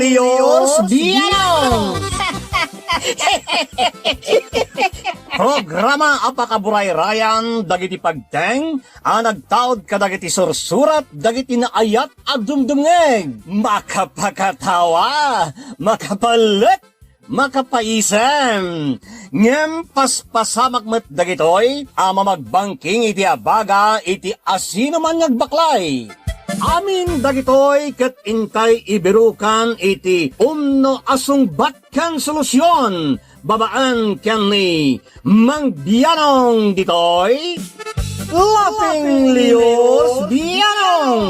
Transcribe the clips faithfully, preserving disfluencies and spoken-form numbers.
Dios bilang! Programa a pakaburayrayan dagiti pagteng a nagtaud kadagiti sursurat dagiti naayat a dumdumngeg. Makapakatawa, makapalek, makapaisem. Ngem paspasamak met dagitoy a mamagbangking iti abaga iti asinoman nga agbaklay. Amin dagitoy ket intay ibirukan iti umno a sungbat ken solusion babaen ken ni Mang Bianong ditoy Laughing Leos Bianong.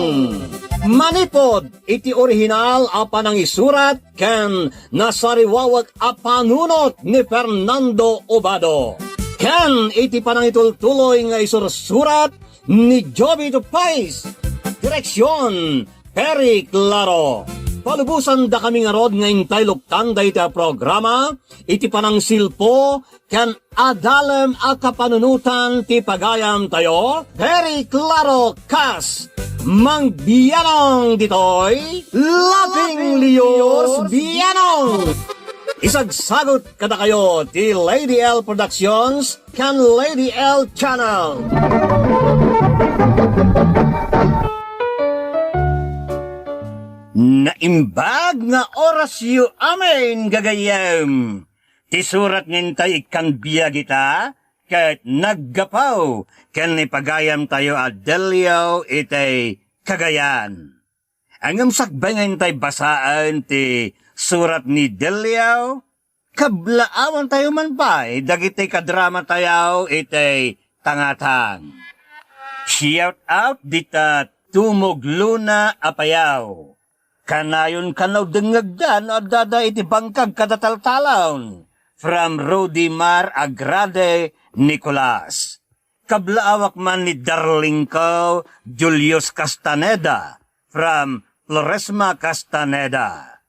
Manipod iti orihinal a panangisurat ken nasariwawek a panunot ni Fernando Obado, ken iti panangitultuloy nga isursurat ni Joby Dupais. Direksion, Perry Claro. Palubosan dakami ngarud nga intay luktan dayta a programa iti panangsilpo ken adalem a kapanunotan ti pagayamtayo, Perry Claro kas Mang Bianong ditoy, Laughing Leos Bianong. Isagsagut kadakayo ti Lady L Productions ken Lady L Channel. Naimbag nga orasyo amin, gagayyem. Ti surat nga intay ikkan biag ita, ket naggapu ken ni pagayamtayo a Delio iti Cagayan. Ngem sakbay nga intay basaen ti surat ni Delio, kablaawantayo man pay dagiti kadramatayo iti tangatang. Shout out dita Tumog Luna a Payaw. Kanayon kano dengngegda no addada iti bangkag kada taltalon. From Rudy Mar Agrade Nicolas. Kablaawak man ni darlingko Julius Castaneda from Floresma Castaneda.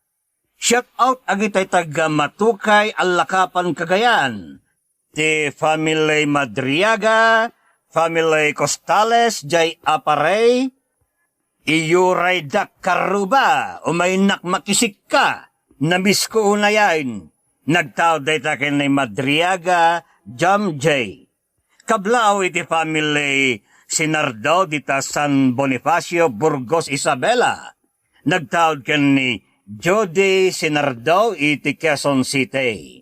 Shout out agitay taga Matukay, Allakapan, Cagayan. Ti family Madriaga, family Costales, jay Aparay, iyuraydak karruba, umaynak makisikka, namisko unayen. Nagtaud dayta ken ni Madriaga, Jam J. Kablaaw iti family Sinardo dita San Bonifacio, Burgos, Isabela. Nagtaud ken ni Jody Sinardo iti Quezon City.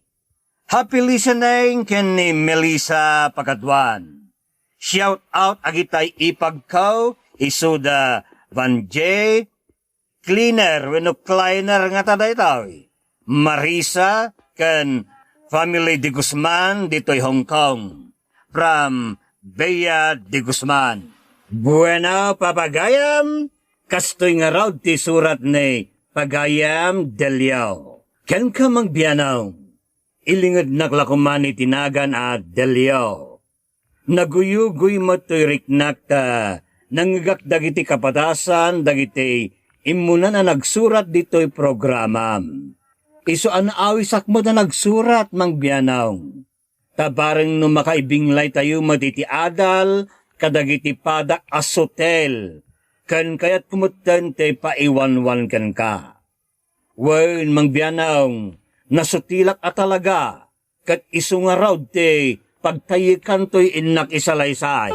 Happy listening ken ni Melissa Pakaduan. Shout out agitay ipagko, isuda Van J, Cleaner wenno Kleiner ngata daytoy. Marisa ken family de Guzman ditoy Hong Kong. From Bea de Guzman. Bueno, papagayam, kastoy ngarud ti surat ni Pagayam Delio. Kenka, Mang Bianong, ilingednak la koman iti nagan a Delio. Naguyugoy met toy riknak ta nangngegak dagiti kapadasan dagiti immunan a nagsurat ditoy programam. Isu a naawisak met a nagsurat, Mang Bianong. Ta bareng no makaibinglaytayo met iti adal kadagiti padak a sutil, ken kayatko metten ti paiwanwan kenka. Wen, Mang Bianong, nasutilak a talaga, ket isu ngarud ti pagtayekkan toy innak isalaysay.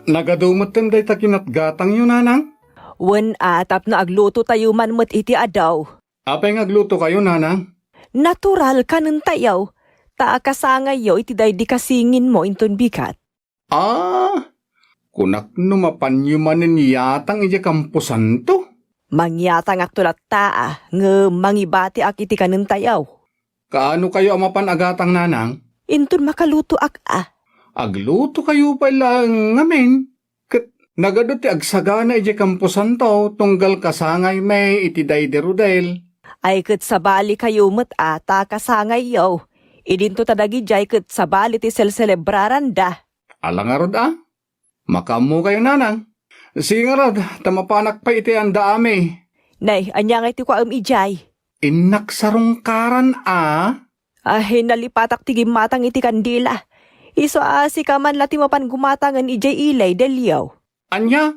Nagadu metten dayta kinatgatangyo, nanang? Wen a, tapno aglutotayo man met iti adu. Apay nga aglutokayo, nanang? Natural, kanentayo, ta kasangayyo iti daydi kasinginmo inton bigat. Ah, kunak no mapanyo manen yatang idiay kamposanto? Mangyatangakto latta a, ngem mangibatiak iti kanentayo. Kaano kayo a mapan a gatang, nanang? Inton makalutoak a. Agluto kayo pay laeng ngamin, ket nagadu ti agsagana idiay kamposanto tunggal kasangaymi iti daydi Rodel. Ay ket sabali kayo met a ta kasangayyo. Idinto ta dagidiay ket sabali ti selselebraranda. Ala ngarud a? Makaammo kayo, nanang. Sige ngarud, ta mapanak pay iti andaami. Nay, ania ngay ti kuaem idiay? Innak sarungkaran a. Ay, nalipatak ti gimmatang iti kandila. Isu a sika man la ti mapan gumatangen idiay ili, Delio. Ania?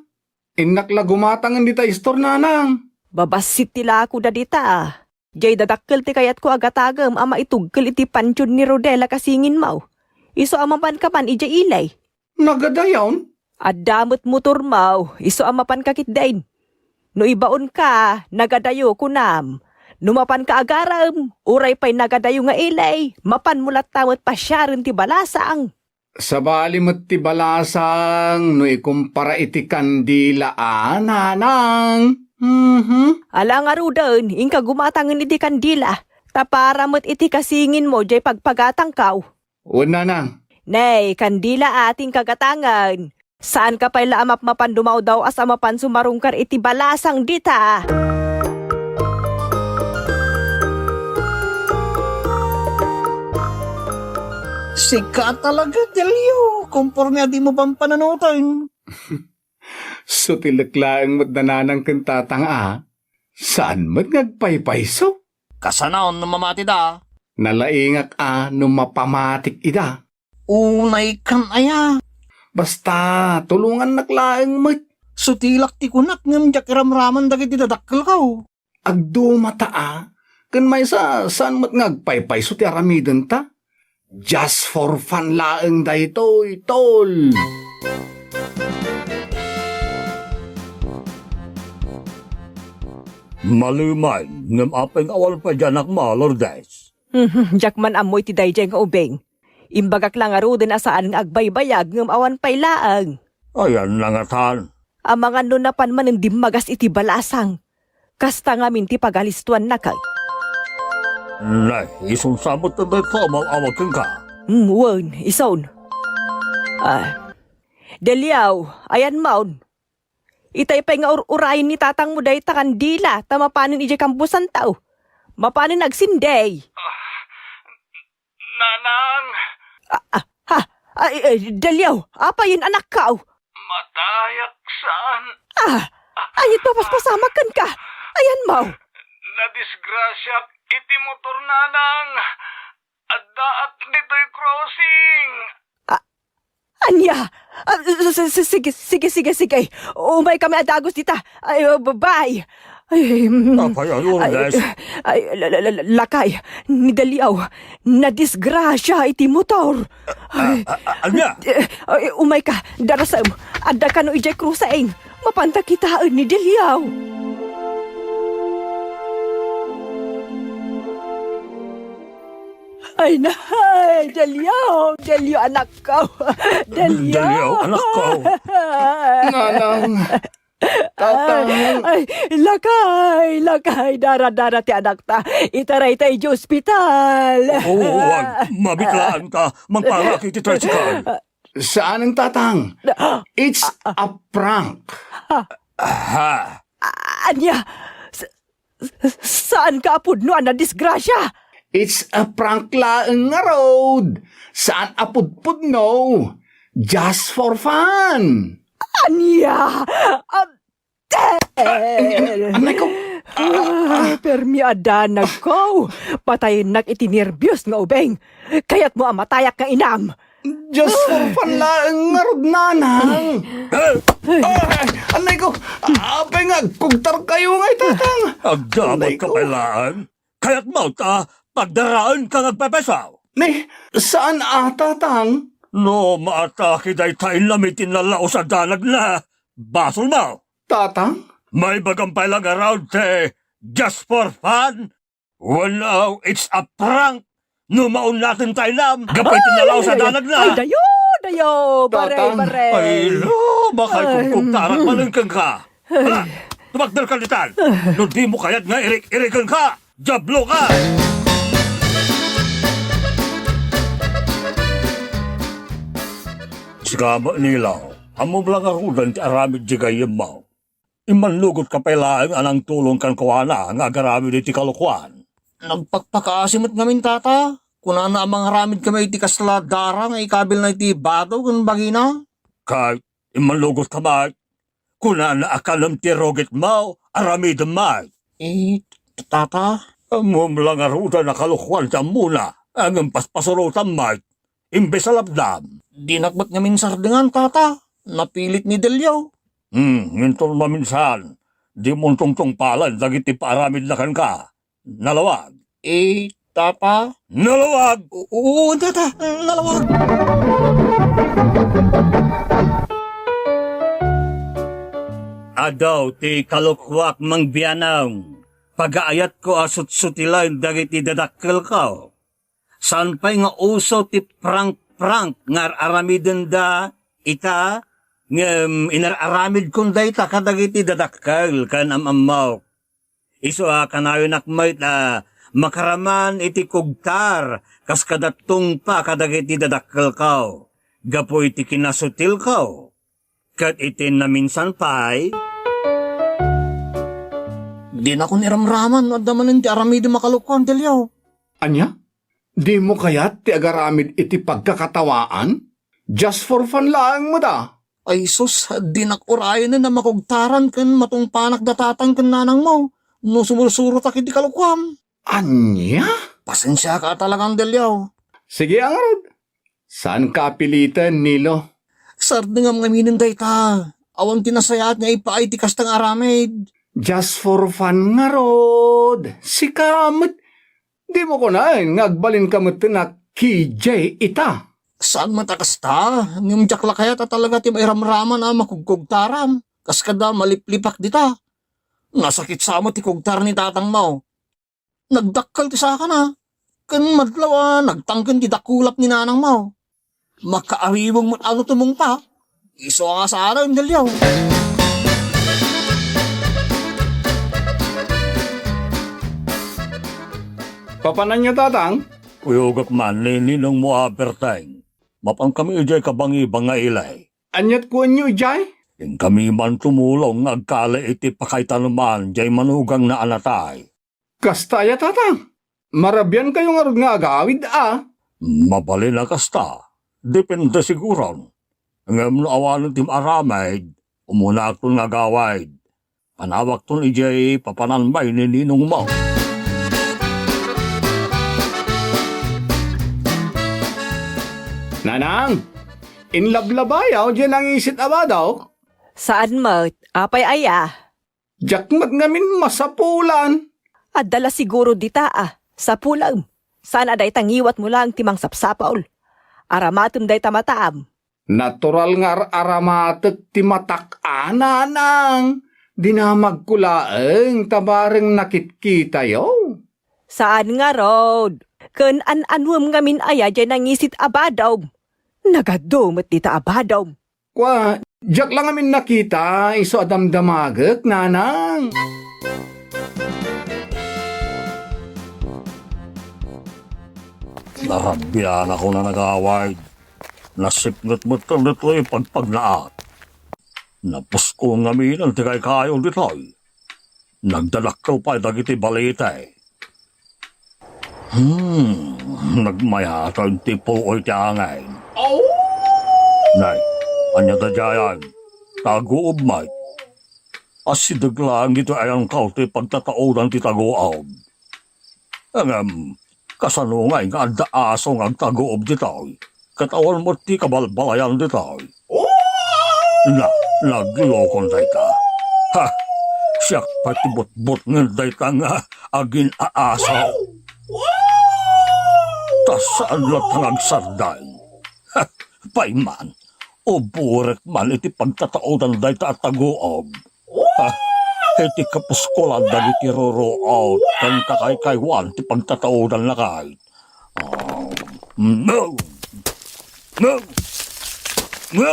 Innak la gumatangen dita istor, nanang. Babassit ti lakoda dita. Jay dadakkel ti kayatko a gatangem a maitugkel iti pantion ni Rodel a kasinginmo. Isu a mapanka man idiay ili. Nagadayon? Adda met motormo, isu a mapanka ketdin. No ibaonka, nagadayo, kunam. No mapanka agarem, uray pay nagadayo nga ili, mapanmo latta met pasiaren ti balasang. Sabali met ti balasang no ikumpara iti kandila a, nanang. Mhm. Ala ngaruden, inka gumatangen iti kandila. Ta para met iti kasinginmo jay pagpagatangko. Wen, nanang. Nay, kandila a ti inka gatangen. Saanka pay la a mapmapan dumawdaw-as a mapan sumarungkar iti balasang dita. Sika talaga, Delio. Konforme a dimo pampanunoten. Sutilek laeng met da nanang ken tatang a. Saan met nga agpaypayso? Kasano no mamatida? Nalaingak a no mapamatik ida. Unay kan aya? Basta, tulongannak laeng met. Sutilak ti kunak ngem diak iramraman dagiti dadakkelko. Agdumata a, ken maysa saan met nga agpaypayso ti aramidenta. Just for fun laeng daytoy, tol. Malumayen, ngem apay nga awan pay diay anakmo, Lourdes? Mhm, diak man ammo iti daydiay nga ubing. Imbagak la ngaruden a saan nga agbaybayag ngem awan pay laeng. Ayanna ngatan? Amangan no napan manen dimmagas iti balasang. Kasta ngamin ti pagalistuannak. Nay, isun sa met dayta a maawag kenka. Mm, wen, isun. Ah. Deliaw, ayanmon. Itay pay nga ur-urayen ni tatangmo dayta kandila ta mapanen idiay kamposanto. Mapanen agsindeg. Ah, Nanang! Ah, ah, ha? Ay, ay, Deliaw, apay yen, anakko? Matayak saan. Ah, ay, ito, paspasamak kenka. Ayanmo. Nadisgrasiak iti motor, Nanang. Addaak ditoy crossing. Ah, ania? Ah, s-, s-, s-, sige, sige, sige, sige. Umaykami a dagus dita. Ay, oh, bye-bye. Ay, mm, Apay, ano, ay, Lourdes? Ay, la-, la-, la-, lakay, ni Deliaw, nadisgrasia iti motor. Ah, Ay, ah, ah, ania? Eh, ay, umayka, darasem. Adda kano idiay crossing. Mapanta kitaen ni Deliaw. Ay, nay, Deliaw, Deliaw, anakko. Deliaw. Deliaw, anakko. Nanang, Tatang. Ay, ay, lakay, lakay, dara, dara ti anakta. Itarayta idiay ospital. Oo, wan, mabitlaan ka. Mangparak iti tricycle. Saan, Tatang. It's a prank. Aha. Ania? S-, s-, saanka a pudno a nadisgrasia? It's a prank laeng ngarud. Saan a pudpudno. Just for fun. Ania? Ah, Ah, an-, an-, anay ko. Ah, ah, ah. Permi a danagko. Patayennak iti nerbios nga ubing. Kayatmo a matayak nga inam. Just for fun laeng ngarud, Nanang. Ah, ah, anay ko. Apay nga agkugtarkayo ngay, Tatang? Agdamot ka pay laeng. Kayatmo ta pagdaraenka nga agpaypayso? Ni, saan a, Tatang? No maatake dayta inam iti nalaus a danagna, basolmo. Tatang? Maibagam pay la ngarud ti just for fun? Wenno, it's a prank? No maunnaten ta inam, gapu iti nalaus a danagna. Ay, dayo, dayo, bare, Tatang. Bare. Ay, lo, bakay Ay, kung kugtarak mm. Manen kenka. Hala, tumakderka ditan. No dimo kayat nga irik-irikenka, diabloka! Sika met, Nilo, ammom la ngaruden ti aramid di gayyemmo. Immannugotka pay laeng a nangtulong kenkuana nga agaramid iti kalokoan. Nagpakpakaasi met ngamin, Tata. Kunana a mangaramidkami iti kasla dara nga ikabilna iti bado ken bagina. Ket immannugotka met. Kunana a kanem ti rugitmo, aramidem met. Eh, Tata? Ammom la ngaruden a kalokoan ti ammona, ngem paspasurotam met, imbes a lapdam. Dinak met ngamin sardengan, Tata. Napilit ni Delio. Hmm, inton maminsan, Dimo tungtungpalan dagiti paaramidna kenka. Nalawag. Eh, Tata? Nalawag! Oo, Tata, nalawag. Adu ti kalokuak, Mang Bianang. Pagaayatko a sutsutilen dagiti dadakkelko. Saan pay nga uso ti prank-prank nga ar-aramidenda ita, ngem inar-aramidkon dayta kadagiti dadakkel ken am-ammok. Isu a kanayonak met a makaraman iti kugtar kas kadatong pa kadagiti dadakkelko, gapu iti kinasutilko. Ket iti naminsan pay, dinakon iramraman no adda manen ti aramidem a kalokuan, Delio. Ania? Dimo kayat ti agaramid iti pagkakatawaan? Just for fun laeng met a. Ay sus, dinak urayen a makugtaran ken matungpanak da tatang ken nanangmo no sumursurotak iti kalokuam. Ania? Pasensiaka a talaga, Delio. Sige, a ngarud. Saanka a piliten, Nilo. Sardengam ngaminen dayta. Awan ti nasayaat nga ipaay ti kasta nga aramid. Just for fun ngarud. Sika met, dimo kunaen nga agbalinka metten a K J ita. Saan met a kasta, ngem diak la kayat a talaga ti mairamraman a makugkugtaram. Kas kada maliplipak dita. Nasakit sa met ti kugtar ni tatangmo. Nagdakkel ti sakana, ken madlaw a nagtangken ti dakulap ni nanangmo. Makaaribong met a no tumungpa. Isu a saan, Delio. Papananyo, Tatang? Kuyogak man ni ninongmo a Berteng. Mapankami idiay kabangibang nga ili. Aniat kuanyo idiay? Inkami man tumulong nga agkali iti pakaitaneman diay manugangna a natay. Kasta aya, Tatang? Marabiankayo ngarud nga agawid a? Mabalin a kasta. Depende siguron. Ngem no awanen ti maaramid, umunakton nga agawid. Panawakton idiay papanan pay ni ninongmo. Nanang, inlablabayaw diay nangisit a badok? Saan met. Apay aya? Diak met ngamin masapulan. Adda la siguro dita a sapulem. Saan a dayta ngiwatmo laeng ti mangsapsapul. Aramatem dayta mataam. Natural nga ar-aramatek ti matak a, nanang. Dinamagko laeng ta bareng nakitkitayo. Saan ngarud. Ken an-anuem ngamin aya diay nangisit a badom? Nagadu met dita a badom. Kua, diak la ngamin nakita, isu a damdamagek, nanang. Narabianakon a nagawid. Nasipnget met ditoy pagpagnaak. Napuskol ngamin ti kaykayo ditoy. Nagdadakkel pay dagiti balite. Hmm, nagmayatag ti puoy ti angin. Nay, ania daydiay? Taguob met. Asideg laeng ditoy ayanko ti pagtataodan ti taguob. Ngem, kasano ngay nga adda aso nga agtaguob ditoy? Ket awan met ti kabalbalayan ditoy. Na, naglokon dayta. Ha! Siak pay ti butbutngen dayta nga agin-aaso. Ta saan latta nga agsardeng. Ha! Pay man, uburek man iti pagtataodan dayta a taguob. Ha! Iti kapuskolan dagiti ruruot ken kakaykaywan ti pagtataodanna kay. Ah, no! No! No!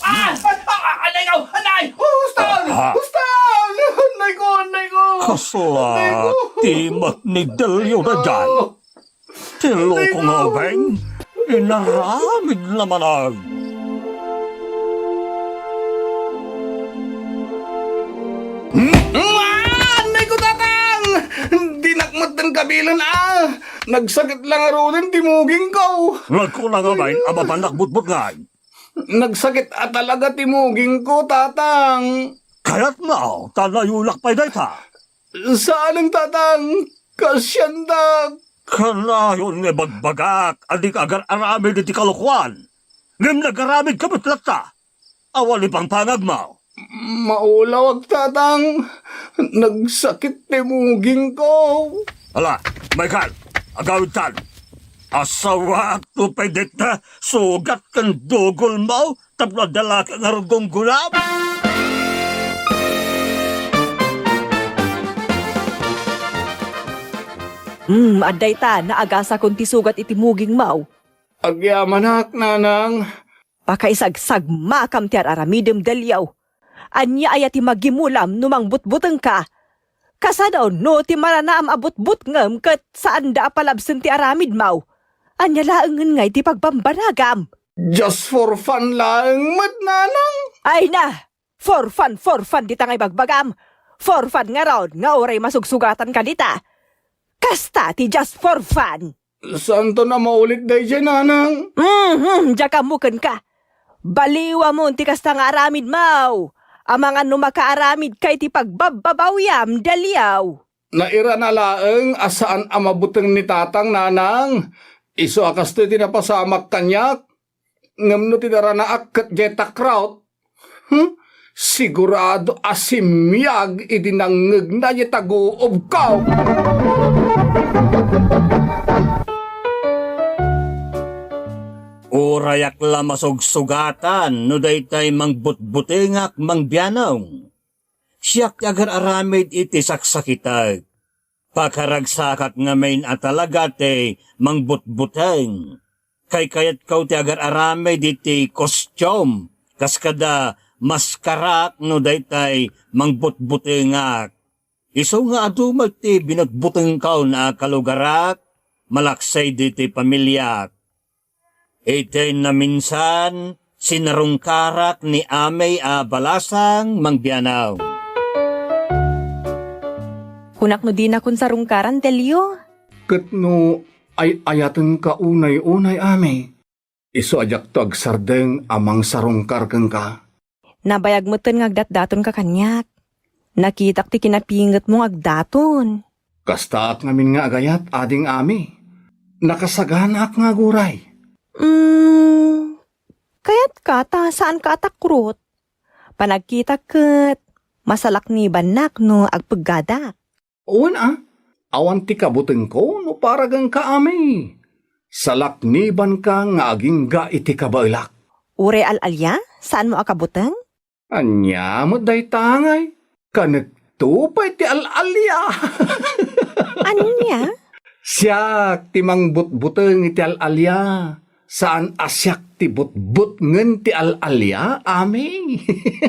Ah! Ah! Ah! Anay ko! Anay! Huston! Aha. Huston! Anay ko! Anay ko! Kasla Anay ko! Ti matnigdelyo daydiay. Ti loko nga ubing, inaramid na manag. Ah! Anay ko, Tatang! Dinak met kabilen, ah! Nagsakit la ngaruden ti mugingko. Nagkuna ngamin a mapanak butbutngan. Nagsakit a talaga ti mugingko, Tatang. Kayatmo ta nayulak pay dayta? Saanen, Tatang. Kasiandak. Kanayon nga ibagbagak a dika agar-aramid iti kalokuan. Ngem nagaramidka met latta. Awan ipampangagmo. Maulawak, Tatang. Nagsakit ti mugingko. Ala, Michael, agawidtan. Asawaak to pay dita, sugat ken dugolmo, tapno adda laki nga rugonggonam. Hmm, adda ita, naagasakon ti sugat iti mugingmo. Agyamanak, Nanang. Pakaisagsagmakam ti ar-aramidem, Delio. Ania aya ti magimulam no mangbutbutengka? Kasano no ti maranaam a butbutngem ket saanda a palabsen ti aramidmo? Ania laengen ngay ti pagbambanagam? Just for fun laeng met, Nanang. Ay na! For fun, for fun dita nga ibagbagam. For fun ngarud nga uray masugsugatanka dita. Kasta ti just for fun. Saanton a maulit daydiay, Nanang? Mhm, diak ammo kenka. Baliwamon ti kasta nga aramidmo. Amangan no makaaramidka iti pagbabbabawiam, Delio. Nairana laeng a saan a mabuteng ni Tatang, Nanang. Isu a kastoy ti napasamak kaniak. Ngem no ti naranaak ket diay takraot, hmm? Sigurado a simiag idi nangngegna diay taguobko. Urayak la masugsugatan no daytay mangbutbutengak, Mang Bianong. Siak ti agar-aramid iti saksakitek. Pakaragsakak ngamin a talaga ti mangbutbuteng. Kaykayatko ti agar-aramid iti kostium, kas kada maskarak no daytay mangbutbutengak. Isu nga adu met ti binutbutengko a kalugarak, malaksay diti pamiliak. Iti naminsan, sinarungkarak ni Amey a balasang, Mang Bianong. Kunak no dinakon sarungkaran, Delio? Ket no ay-ayatenka unay-unay, Amey, isu a diakto agsardeng a mangsarungkar kenka. Nabayag metten nga agdatdatonka kaniak. Nakitak ti kinapingetmo nga agdaton. Kastaak ngamin nga agayat, ading Amey. Nakasaganaak nga aguray. Mm, kayatka ta saanka a takrot. Panagkitak ket masalaknibannak no agpeggadak. Wen a, awan ti kabutengko no paragenka, Amey. Salaknibanka nga agingga iti kabaelak. Uray al-alia, saanmo a kabuteng? Ania met dayta ngay? Kanekto pay ti al-alia. Ania? Siak ti mangbutbuteng iti al-alia. Saan a siak ti butbutngen ti al-alia, Amey.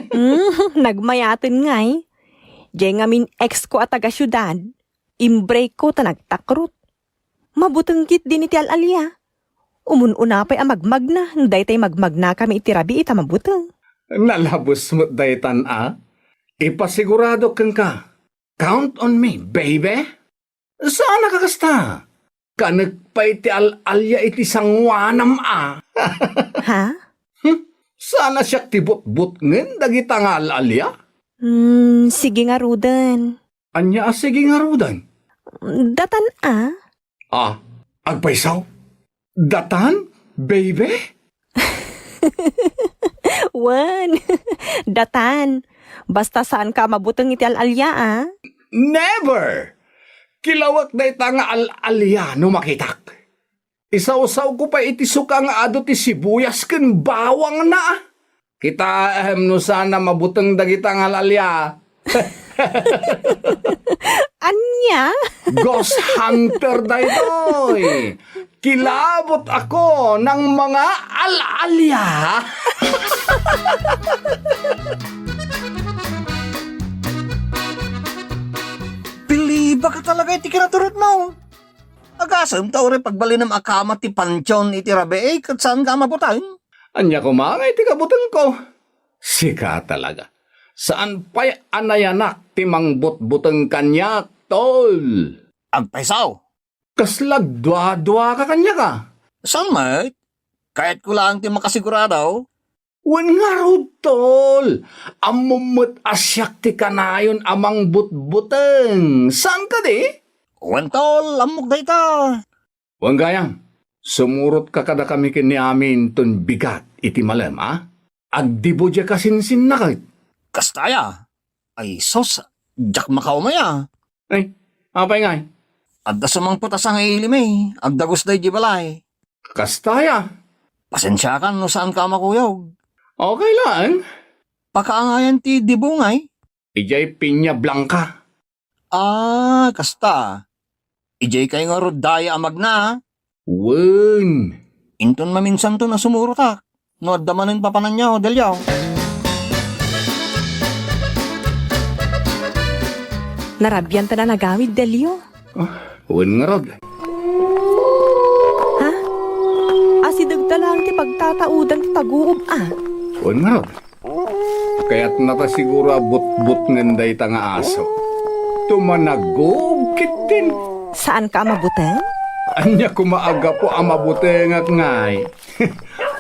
Mm, nagmayaten ngay. Diay ngamin ex ko a taga-siudad, imbrake ko ta nagtakrot. Mabuteng ketdin iti al-alia. Umun-una pay a magmagna, no daytay magmagnakami iti rabii ta mabuteng. Nalabes met daytan a. Ipasigurado kenka. Count on me, baby. Saan a kakasta? Kanek pay ti al-alia iti sangoanam a. Ha? Hmm? Saan a siak ti butbutngen dagita nga al-alia? Hmm, sige ngaruden. Ania a sige ngaruden? Datan a. Ah, agpayso? Datan, baby? Wen, datan. Basta saanka a mabuteng iti al-alia, a? Never! Kilawek dayta nga al-alia no makitak. Isawsawko pay iti suka nga adu ti sibuyas ken bawangna, a. Kitaem no saan a mabuteng dagita nga al-alia. Ania? Ghost hunter daytoy. Kilabot ako ng mga al-alia. Piliba ka talaga iti kinaturotmo. Agasem ta uray pagbalinem a kamat ti pantion iti rabii ket saanka a mabuteng? Ania koma nga iti kabutengko? Sika talaga. Saan pay a nayanak ti mangbutbuteng kaniak, tol? Agpayso. Kasla agduaduaka kaniak a? Saan met? Kayatko laeng ti makasigurado. Wen ngarud, tol. Ammom met a siak ti kanayon a mangbutbuteng. Saan kadi? Wen, tol, ammok dayta. Wen gayam, sumurotka kadakami ken ni Amey inton bigat iti malem, a? Agdibo diay kasinsinna ket. Kasta aya? Ay sus, diak makaumay a. Ay, apay ngay? Adda sumangpet a sangaili mi, agdagus daydi balay. Kasta aya? Pasensiakan no saanka a makuyog. Okay laeng. Pakaangayan ti dibungay? Idiay Peña Blanca. Ah, kasta. Idiay kay ngarud daya a magna, a? Wen. Inton maminsanto a sumurotak. No adda manen papananyo, Delio. Narabian ta na nagawid, Delio. Ah, wen ngarud. Ha? Asideg ta laeng ti pagtataudan ti taguob, a. Wen ngarud. Kayatna ta siguro a butbutngen dayta nga aso. Tumanagub ketdin. Saanka a mabuteng? Ania koma a gapu a mabutengak ngay?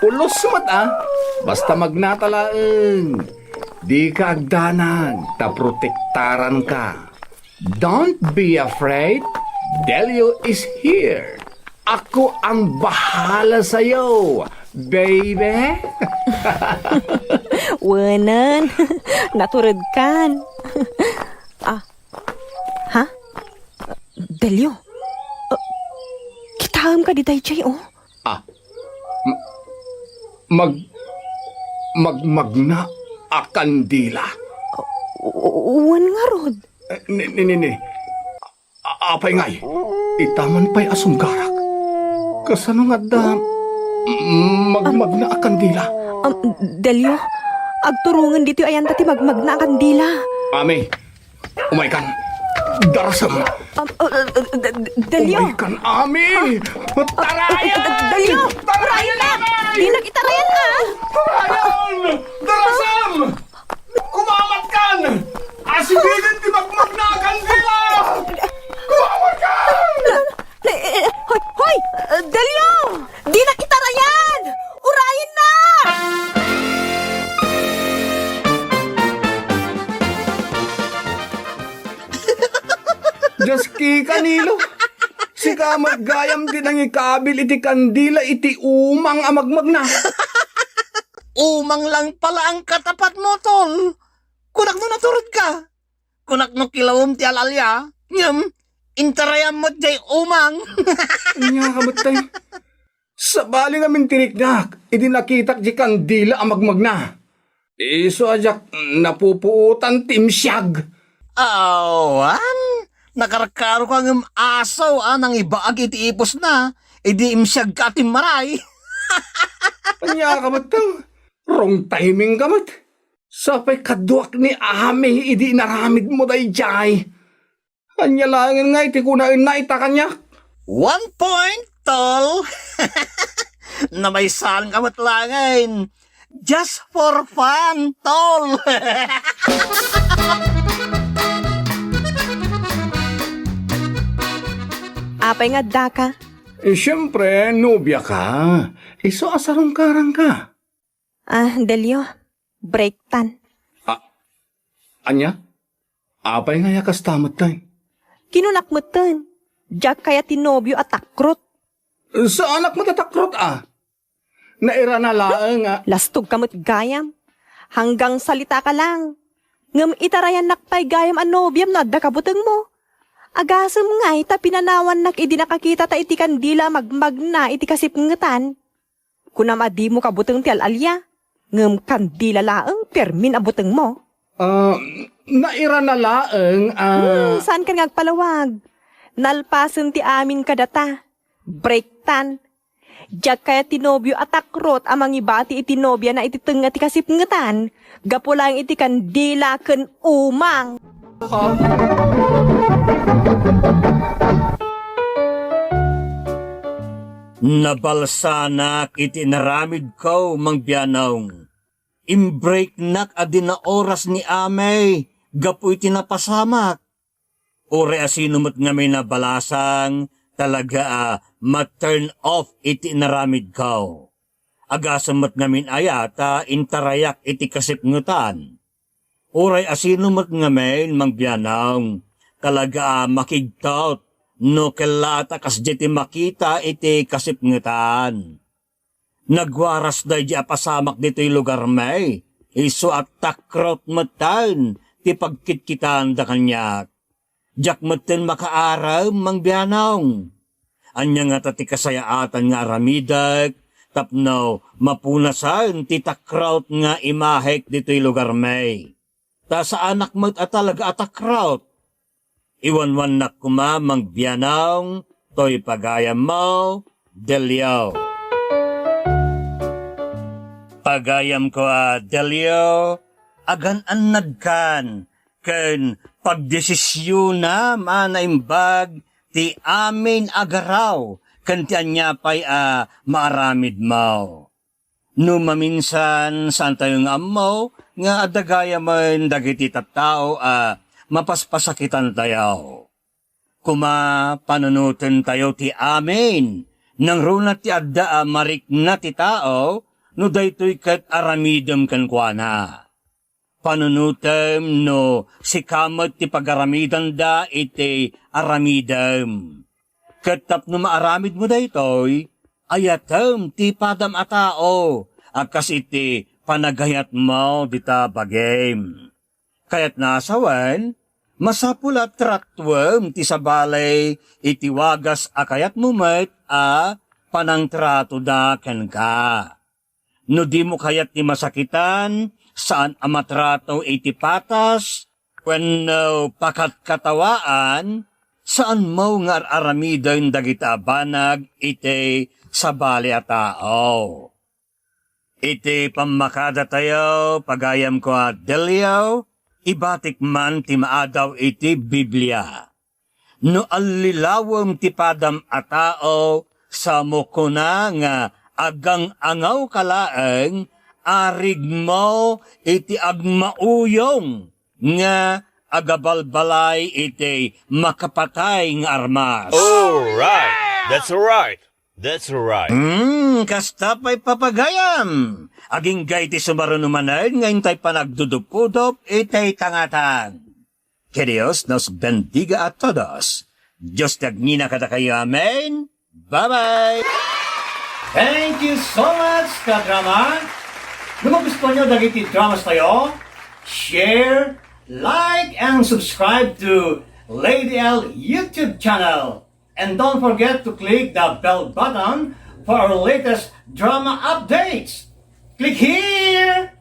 Pulos met a. Basta magnata laeng. Dika agdanag ta protektaranka. Don't be afraid. Delio is here. Ako ang bahala sa'yo, baby. Wenen, naturedkan. Ah, ha? Delio, ah, kitaem kadi daydiay, oh? Ah, m-, mag-, magmagna a kandila. U-, u-, wen ngarud. Eh, ni, ni, ni, ni. A-, apay ngay, ita man pay a sunggarak. Kasano nga adda magmagna a kandila? Am, Delio, agturongen ditoy ayanta ti magmagna a kandila. Ami, umaykan. Darasem. Am, uh, uh, uh, D-, D-, Delio. Umaykan, Ami. Tarayan! Delio, tarayan na! Dinak itarayan, a! Tarayan! Darasem! Kumamatkan! Asidegen ti magmagna a kandila! Kumamatkan! Eh, eh, hoy, hoy! Eh, Delio! Dinak itarayan! Urayennak! Dios ki, Kanilo. Sika met gayam ti nangikabil iti kandila iti umang a magmagna. Umang lang pala ang katapatmo, tol. Kunak no naturedka. Kunak no kilawem ti al-alia. Ngem, intarayam met diay umang. Ania ka met, tay? Sabali ngamin ti riknak, idi nakitak diay kandila a magmagna. Isu a diak napupuotan ti imsiag. Awan, nakarkaroka ngem aso a nangibaag iti ipusna, idi imsiagka a timmaray. Ania ka met, tay? Wrong timing ka met. Sapay kaduak ni Ami idi inaramidmo daydiay. Ania laengen ngay ti kunaenna ita kaniak? One point, tol. Namaysaanka met laengen. Just for fun, tol. Apay nga addaka? Eh, siempre, nobia ka. Isu a sarungkaranka. Ah, Delio, break tan. Ah, ania? Apay nga aya kasta met, tay? Kinunak metten, diak kayat ti nobio a takrot. Saanak met a takrot, a? Nairana laeng a. Lastogka met gayam. Hanggang salitaka lang. Ngem itarayannak pay gayam a nobiam no adda kabutengmo. Agasem ngay ta pinanawannak idi nakakitata iti kandila a magmagna iti kasipngetan. Kunam a dimo kabuteng ti al-alia, ngem kandila laeng permin a butengmo. Ah, nairana laeng a. Hmm, saankan nga agpalawag. Nalpasen ti amin kadata. Break tan. Diak kayat ti nobio a takrot a mangibati iti nobiana iti tengnga ti kasipngetan. Gapu laeng iti kandila ken umang. Nabalsanak iti inaramidko, Mang Bianong. Imbreaknak a di naoras ni Amay gapu iti napasamak. Uray asino met ngamin a balasang talaga a ma-turn off iti inaramidko. Agasem met ngamin aya ta intarayak iti kasipngetan. Uray asino met ngamin, Mang Bianong, talaga a makigtot no kellaat a kasdiay ti makita iti kasipngetan. Nagwaras daydi a pasamak ditoy lugarmi, Isu a takraut metten ti pagkitkitaenda kaniak. Diak metten makaarem, Mang Bianong. Ania ngata ti kasayaatan nga aramidek tapno mapunasen ti takraut nga imahek ditoy lugarmi? Ta saanak met a talaga a takraut. Iwanwannak koma, Mang Bianong, toy pagayammo, Delio. Pagayamko a Delio, agan-annadkan ken pagdesisionam a naimbag ti amin a garaw ken ti ania pay a maaramidmo. No maminsan, saantayo nga ammo nga adda gayamen dagiti tattao a mapaspasakitantayo. Koma, panunotentayo ti amin, nangruna ti adda a marikna ti tao no daytoy ket aramidem kenkuana. Panunotem no sika met ti pagaramidanda iti aramidem. Ket tapno maaramidmo daytoy, ayatem ti padam a tao a kas iti panagayatmo dita bagim. Kayatna a sawen, masapul a tratuem ti sabali iti wagas a kayatmo met a panangtratoda kenka. No dimo kayat ti masakitan, saan a matrato iti patas wenno pakatkatawaan, saanmo nga ar-aramiden dagita a banag iti sabali a tao. Iti pammakadatayo, pagayamko a Delio, ibatik man ti maadaw iti Biblia. No allilawem ti padam a tao, samo kuna nga agang-angawka laeng, arigmo iti agmauyong nga agabalbalay iti makapatay nga armas. All right. That's right. That's right. Hmm, kasta pay, papagayam. Agingga iti sumaruno manen nga intay panagdudupudop iti tangatan. Que Dios nos bendiga a todos. Dios ti agnina kadakayo. Amen. Bye-bye. Thank you so much, kadrama. No magustuhan nyo dagiti dramas tayo, share, like, and subscribe to Lady L YouTube channel. And don't forget to click the bell button for our latest drama updates. Click here!